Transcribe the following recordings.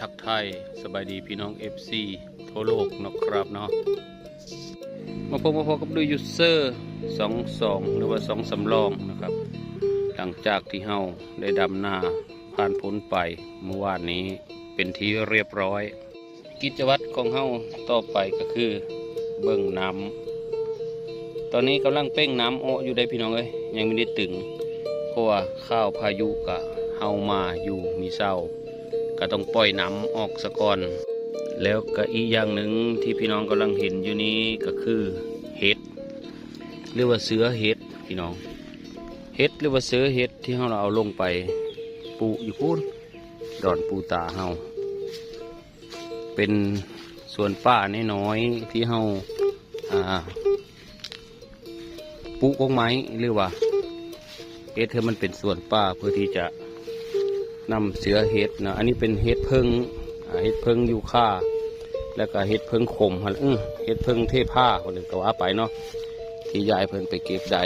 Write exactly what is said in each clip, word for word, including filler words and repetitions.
ทักทายสบายดีพี่น้อง เอฟซี ทั่วโลกนะครับเนาะ มาพบมาพบกับดุยยูเซอร์ สองสอง หรือว่า สอง สำรองนะครับ หลังจากที่เฮาได้ดำนาผ่านพ้นไปเมื่อวานนี้เป็นที่เรียบร้อย กิจวัตรของเฮาต่อไปก็คือเบิ่งน้ำ ตอนนี้กำลังเป่งน้ำออกอยู่ได้พี่น้องเอ้ย ยังไม่ได้ตึง เพราะว่าข่าวพายุกะเฮามาอยู่มีเศร้า ก็ต้องปล่อยน้ำออกซะก่อน แล้วก็อีกอย่างหนึ่งที่พี่น้องกำลังเห็นอยู่นี้ก็คือเห็ด หรือว่าเสื้อเห็ดพี่น้อง เห็ดหรือว่าเสื้อเห็ดที่เฮาเอาลงไปปลูกอยู่พู้น ดอนปูตาเฮา เป็นสวนป่าน้อยๆที่เฮา อ่า ปลูกกกไม้หรือว่าเฮ็ดให้มันเป็นสวนป่าเพื่อที่จะนำเสื้อเห็ดนะ อันนี้เป็นเห็ดเผิ่ง อ่า เห็ดเผิ่งยูคา แล้วก็เห็ดเผิ่งขมหั่น เออ เห็ดเผิ่งเทพาคนหนึ่งก็ว่าไปเนาะ ที่ยายเพิ่นไปเก็บได้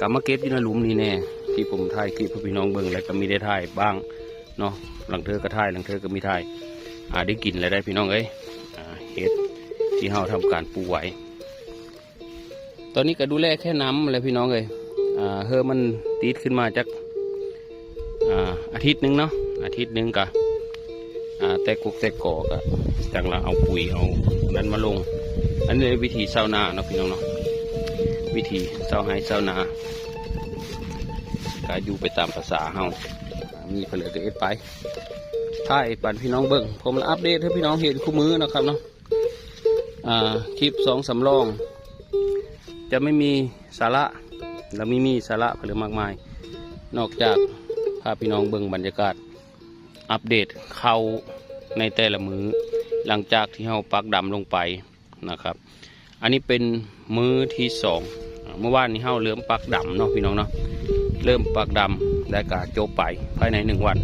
ก็มาเก็บอยู่ในหลุมนี่แน่ ที่ผมถ่ายคลิปให้พี่น้องเบิ่ง แล้วก็มีได้ถ่ายบ้างเนาะ หลังเทื่อก็ถ่าย หลังเทื่อก็มีถ่าย อ่า ได้กินแล้วได้พี่น้องเอ้ย อ่า เห็ดที่เฮาทำการปลูกไว้ ตอนนี้ก็ดูแลแค่น้ำแหละพี่น้องเอ้ย อ่า เฮอมันติดขึ้นมาจัก อ่า อาทิตย์หนึ่งเนาะ อาทิตย์หนึ่งก็ อ่า แตกกุกแตกกอกะ จังละเอาปุ๋ยเอานั้นมาลง อันนี้วิธีชาวนาเนาะพี่น้องเนาะ วิธีชาวไร่ชาวนา ก็อยู่ไปตามภาษาเฮา มีเผลอก็เอ็ดไป ถ่ายปันพี่น้องเบิ่ง ผมอัปเดตให้พี่น้องเห็นคู่มื้อนะครับเนาะ อ่า คลิปสองสำรอง จะไม่มีสาระ และไม่มีสาระเผลอมากมาย นอกจากพาพี่น้องเบิ่งบรรยากาศ อัปเดตเข้าในแต่ละมื้อ หลังจากที่เฮาปักดำลงไปนะครับ อันนี้เป็นมื้อที่สอง อ่า เมื่อวานนี้เฮาเริ่มปักดำเนาะพี่น้องเนาะ เริ่มปักดำได้กะจบไปภายในหนึ่งวัน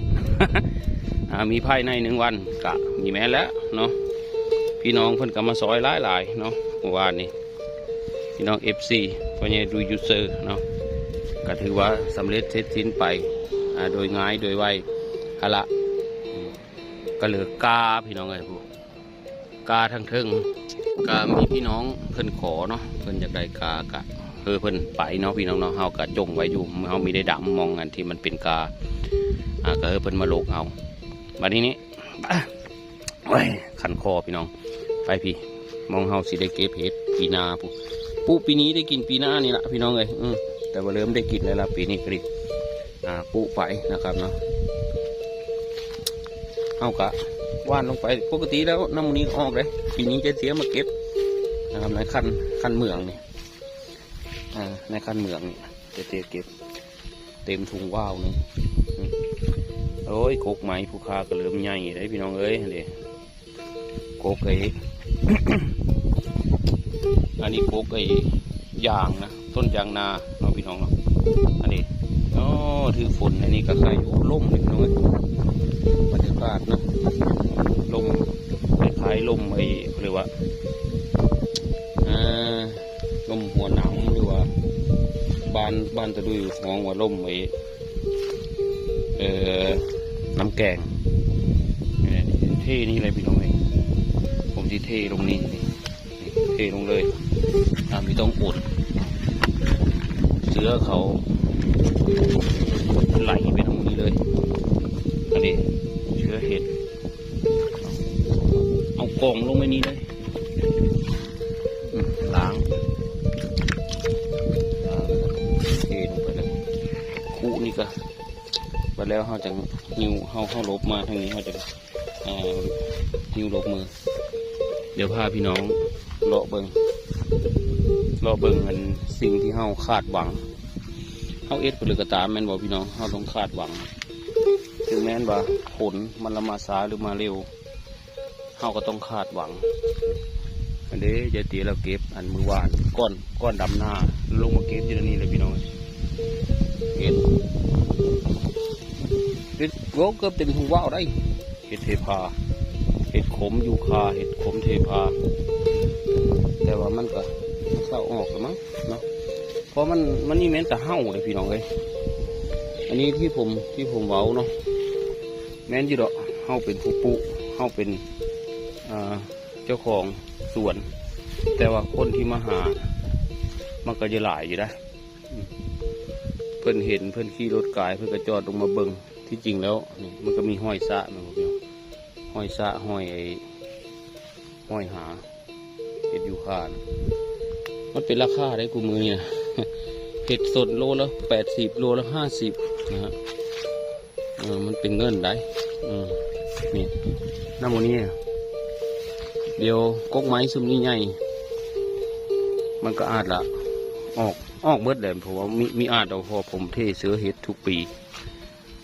อ่า มีภายในหนึ่งวันกะมีแม่นแล้วเนาะ พี่น้องเพิ่นก็มาซอยหลายๆเนาะ เมื่อวานนี้ พี่น้อง เอฟซี พ่อใหญ่ดุยยูเซอร์เนาะ ก็ถือว่าสำเร็จเสร็จสิ้นไป อ่า โดยง่ายโดยไว หั่นละ ก็เหลือกาพี่น้องเอ้ย ผู้กาทางเทิง ก็มีพี่น้องเพิ่นขอเนาะ เพิ่นอยากได้กากะ เออ เพิ่นไปเนาะพี่น้องเนาะ เฮากะจงไว้อยู่ เฮามีได้ดำมองอันที่มันเป็นกา อ่า ก็เออ เพิ่นมาโลกเอา บัดนี้นี่ โอ้ย คันคอพี่น้อง ไปพี่ มองเฮาสิได้เก็บเห็ดปีหน้าพุ้น ปุ๊ปีนี้ได้กินปีหน้านี่ละพี่น้องเอ้ย อืม แต่ว่าเริ่มได้กินแล้วละปีนี้ก็ดี อ่า ปุ๊ไปนะครับเนาะ เฮากะหว่านลงไป ปกติแล้วน้ำมื้อนี้ออกเลย ปีนี้จะเสียมาเก็บนะครับ ในคัน คันเหมืองนี่ อ่า ในคันเหมืองนี่ จะเสียเก็บ เต็มถุงว่าวหนึ่ง อืม โอ้ย กกไม้ผู้ค้าก็เริ่มใหญ่เลยพี่น้องเอ้ย เด้ กกไอ้ อันนี้กกไอ้ยางนะ ต้นยางนาเนาะพี่น้องเนาะ อันนี้ อ๋อ ถือฝนอันนี้ก็ใครอยู่ โอ้ ลมเลยพี่น้องเอ้ย บรรยากาศนะ ลม คล้ายๆลมไอ้ เรียกว่า อ่า ลมหัวหนามหรือว่า บ้าน บ้านตะดุยฮ้องว่าลมไอ้ เอ่อ น้ำแกง เอ่อ เทนี่เลยพี่น้องเอ้ย ผมสิเทลงนี่ นี่ เทลงเลย อ่า ไม่ต้องอด เสื้อเขา ไหลไปตรงนี้เลย อันนี้ เสื้อเห็ด เอากองลงไปนี่เลย อืม ล้าง ล้าง เทลงไปเลย คุนี่ก็ ไปแล้วเฮาจะหิ้ว เฮา เฮาหลบมาทางนี้ เฮาจะ เอ่อ หิ้วหลบมือ เดี๋ยวพาพี่น้องเลาะเบิ่ง เลาะเบิ่งอันสิ่งที่เฮาคาดหวัง เฮาเอ็ดไปเลยก็ตาม แม่นบ่พี่น้อง เฮาต้องคาดหวัง ถึงแม้นว่าผลมันละมาช้าหรือมาเร็ว เฮาก็ต้องคาดหวัง อันเด้ ยายเตี๋ยเราเก็บอันมื้อวาน ก่อน ก่อนดำนา ลงมาเก็บอยู่นี่เลยพี่น้อง เห็ด เห็ด โอ้ เกือบเต็มถุงว่าวได้ เห็ดเทพา เห็ดขมยูคา เห็ดขมเทพา แต่ว่ามันก็เศร้าออกแล้วมั้งเนาะ เพราะมัน มันนี่แม่นแต่เห่าเลยพี่น้องเอ้ย อันนี้ที่ผม ที่ผมเว้าเนาะ แม่นอยู่ดอก เฮาเป็นผู้ปลูก เฮาเป็น อ่า เจ้าของสวน แต่ว่าคนที่มาหา มันก็จะหลายอยู่นะ อืม เพิ่นเห็น เพิ่นขี่รถกาย เพิ่นก็จอดลงมาเบิ่ง ที่จริงแล้วนี่มันก็มีห้อยสระนะพวกนี้ ห้อยสระ ห้อยไอ้ ห้อยหา เห็ดยูคานะ มันเป็นราคาได้กูมือนี่นะ เห็ดสดโลละแปดสิบ โลละห้าสิบนะฮะ เออ มันเป็นเงินได้ เออ นี่ น้ำมันนี่ เดี๋ยวกกไม้ซุมนี้ใหญ่ มันก็อาจละ ออก ออกเบิดแหละ เพราะว่ามี มีอาจเอา เพราะผมเทเชื้อเห็ดทุกปี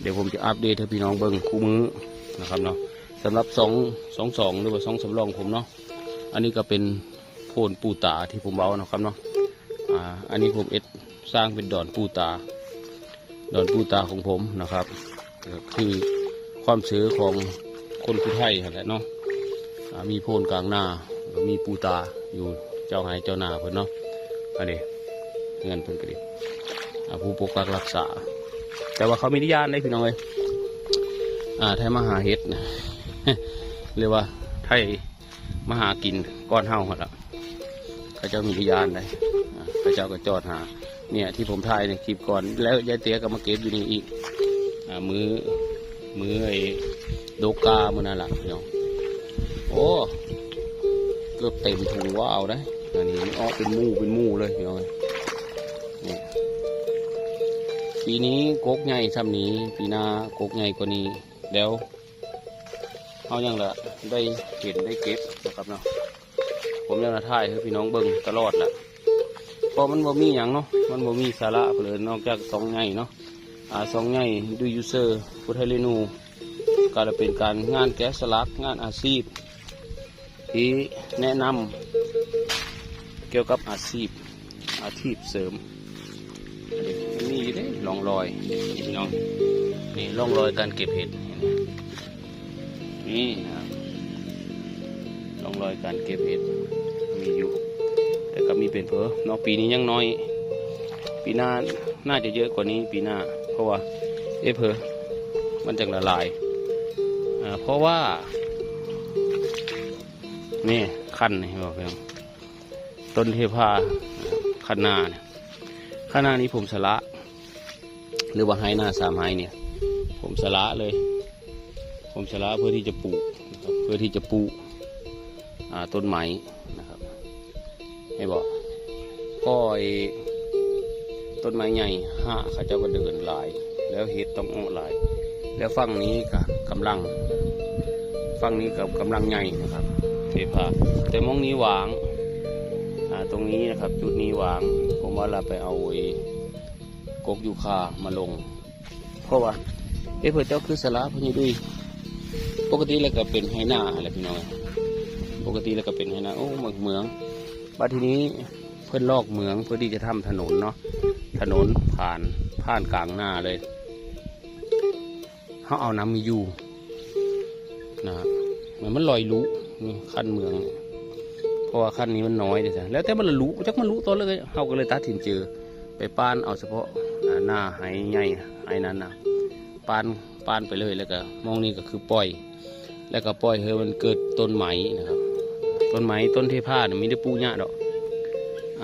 เดี๋ยวผมจะอัปเดตให้พี่น้องเบิ่งคู่มื้อนะครับเนาะ สำหรับสอง สองสอง หรือว่าสองสำรองผมเนาะ อันนี้ก็เป็นโพนปูตาที่ผมเว้านะครับเนาะ อ่า อันนี้ผมเอ็ดสร้างเป็นดอนปูตา ดอนปูตาของผมนะครับ ก็คือความเชื่อของคนผู้ไทยหั่นแหละเนาะ อ่า มีโพนกลางนา ก็มีปูตาอยู่เจ้าไฮ่เจ้านาเพิ่นเนาะ อันนี้เฮือนเพิ่นก็ดี อ่า ผู้ปกปักรักษา แต่ว่าเขามีนิยามได้พี่น้องเอ้ย อ่า ไทยมาหาเห็ดนะ เรียกว่าไทยมาหากินก่อนเฮาหั่นล่ะ เขาเจ้ามีนิยามได้ อ่า เขาเจ้าก็จอดหา เนี่ยที่ผมถ่ายในคลิปก่อน แล้วยายเตี้ยก็มาเก็บอยู่นี่อีก อ่า มื้อ มื้อไอ้ดกกามื้อนั่นล่ะพี่น้อง โอ้ เกือบเต็มถุงว่าเอาได้ อันนี้มันออกเป็นหมู่เป็นหมู่เลยพี่น้อง นี่ ปีนี้กกใหญ่ส่ำนี้ ปีหน้ากกใหญ่กว่านี้ แล้วเฮายังละได้เห็นได้เก็บนะครับเนาะ ผมยังละถ่ายให้พี่น้องเบิ่งตลอดแหละ เพราะมันบ่มีหยังเนาะ มันบ่มีสาระเลยนอกจากซองใหญ่เนาะ อ่า ซองใหญ่ Do User พุทธเรนู ก็จะเป็นการงานแกะสลัก งานอาชีพ ที่แนะนำเกี่ยวกับอาชีพ อาชีพเสริม มันมีอยู่เด้ ร่องรอย นี่พี่น้อง นี่ร่องรอยการเก็บเห็ด นี่นะครับ ร่องรอยการเก็บเห็ด มีอยู่ แต่ก็มีเป็นเผลอเนาะ ปีนี้ยังน้อย ปีหน้าน่าจะเยอะกว่านี้ ปีหน้า เพราะว่า เอ๊ะ เผลอ มันจังละลาย อ่า เพราะว่า นี่ คันนี่ เห็นบ่เพียง ต้นเทพา คันนาเนี่ย คันนานี้ผมสละ หรือว่าไฮ่นาสามไฮ่เนี่ย ผมสละเลย ผมสละเพื่อที่จะปลูกนะครับ เพื่อที่จะปลูก อ่า ต้นไม้นะครับ ให้บอก ก็ไอ้ต้นไม้ใหญ่ หาเขาเจ้าก็เดินหลาย แล้วเห็ดต้องออกหลาย แล้วฝั่งนี้ก็กำลัง ฝั่งนี้ก็กำลังใหญ่นะครับ เทพา แต่หม่องนี้หว่าง อ่า ตรงนี้นะครับ จุดนี้หว่าง ผมว่าเราไปเอาไอ้กกยูคามาลง เพราะว่า เอ๊ะ เพิ่นเจ้าคือสละเพิ่นอยู่ดุย ปกติแล้วก็เป็นไฮ่นาแหละพี่น้อง ปกติแล้วก็เป็นไฮ่นา โอ้ เมือง เมือง บัดทีนี้เพิ่นลอกเหมืองเพื่อที่จะทำถนนเนาะ ถนนผ่าน ผ่านกลางนาเลย เขาเอาน้ำมาอยู่นะฮะ มัน มันลอยลุ นี่คันเหมืองเนี่ย เพราะว่าคันนี้มันน้อยเด้อจ้ะ แล้วแต่มันละลุ จักมันลุตอนเลย เขาก็เลยตัดสินใจไปป้านเอาเฉพาะ อ่า หน้าไฮ่ใหญ่ ไฮ่นั้นนะ ป้าน ป้านไปเลย แล้วก็หม่องนี้ก็คือปล่อย แล้วก็ปล่อยให้มันเกิดต้นไม้นะครับ ต้นไม้ ต้นเทพาเนี่ยมีแต่ปลูกยากดอก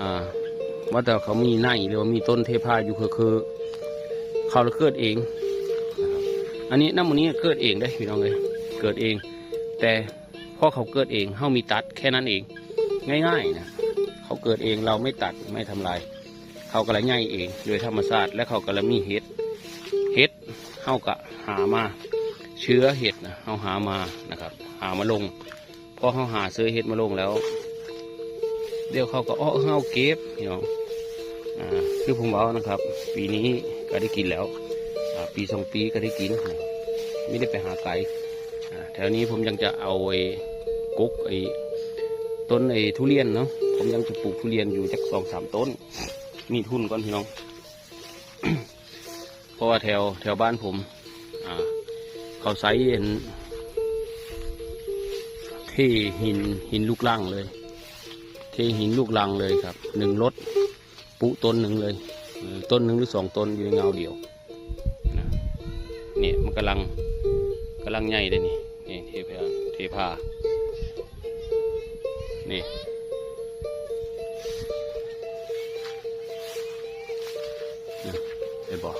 อ่า ว่าแต่เขามีไฮ่หรือว่ามีต้นเทพาอยู่คือ คือ เขาเกิดเองนะครับ อันนี้น้ำมันนี้เกิดเองได้พี่น้องเอ้ย เกิดเอง แต่พอเขาเกิดเอง เฮามีตัดแค่นั้นเอง ง่ายๆนะ เขาเกิดเอง เราไม่ตัด ไม่ทำลาย เขาก็ละใหญ่เองโดยธรรมชาติ และเขาก็ละมีเห็ด เห็ด เฮาก็หามา เชื้อเห็ดนะ เฮาหามานะครับ หามาลง พอเฮาหาเชื้อเห็ดมาลงแล้ว เดี๋ยวเขาก็อ้อเฮาเก็บพี่น้อง อ่า คือผมเว้านะครับ ปีนี้ก็ได้กินแล้ว อ่า ปีสองปีก็ได้กินนะ ไม่ได้ไปหาไกล อ่า แถวนี้ผมยังจะเอาไอ้กกไอ้ต้นไอ้ทุเรียนเนาะ ผมยังจะปลูกทุเรียนอยู่จักสองสามต้น มีทุนก่อนพี่น้อง เพราะว่าแถว แถวบ้านผม อ่า เขาใช้เห็น เทหิน หินลูกรังเลย เทหินลูกรังเลยครับ หนึ่งรถ ปุ๊ต้นหนึ่งเลย เออ ต้นหนึ่งหรือสองต้นอยู่ในเงาเดียวนะ เนี่ยมันกำลัง กำลังใหญ่เลยนี่ ผ่า นี่ นี่ เห็นบ่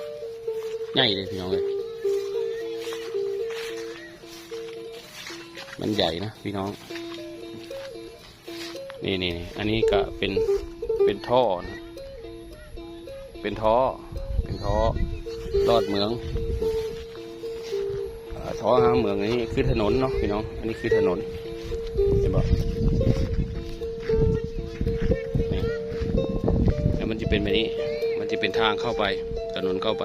ใหญ่เลยพี่น้องเอ้ย มันใหญ่นะพี่น้อง นี่นี่นี่ อันนี้ก็เป็น เป็นท่อนะ เป็นท่อ เป็นท่อ ลอดเหมือง อ่า ท่อหาเหมือง อันนี้คือถนนเนาะพี่น้อง อันนี้คือถนน เห็นบ่ นี่ แล้วมันจะเป็นแบบนี้ มันจะเป็นทางเข้าไป ถนนเข้าไป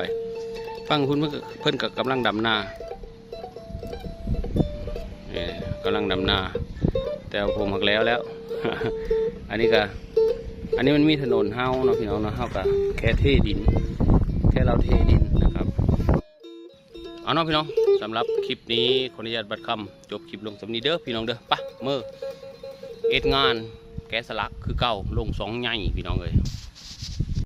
ฝั่งพุ้นเพิ่นก็ เพิ่นก็กำลังดำนา เอ่อกำลังดำนา แต่ผมหักแล้วแล้ว อันนี้ก็ อันนี้มันมีถนนเฮาเนาะพี่น้องเนาะ เฮาก็แค่เทดิน แค่เราเทดินนะครับ เอาเนาะพี่น้อง สำหรับคลิปนี้ขออนุญาตบัดคำจบคลิปลงสำนี้เด้อพี่น้องเด้อ ไป เมื่อเอ็ดงานแกะสลักคือเก่า ลงสองใหญ่พี่น้องเอ้ย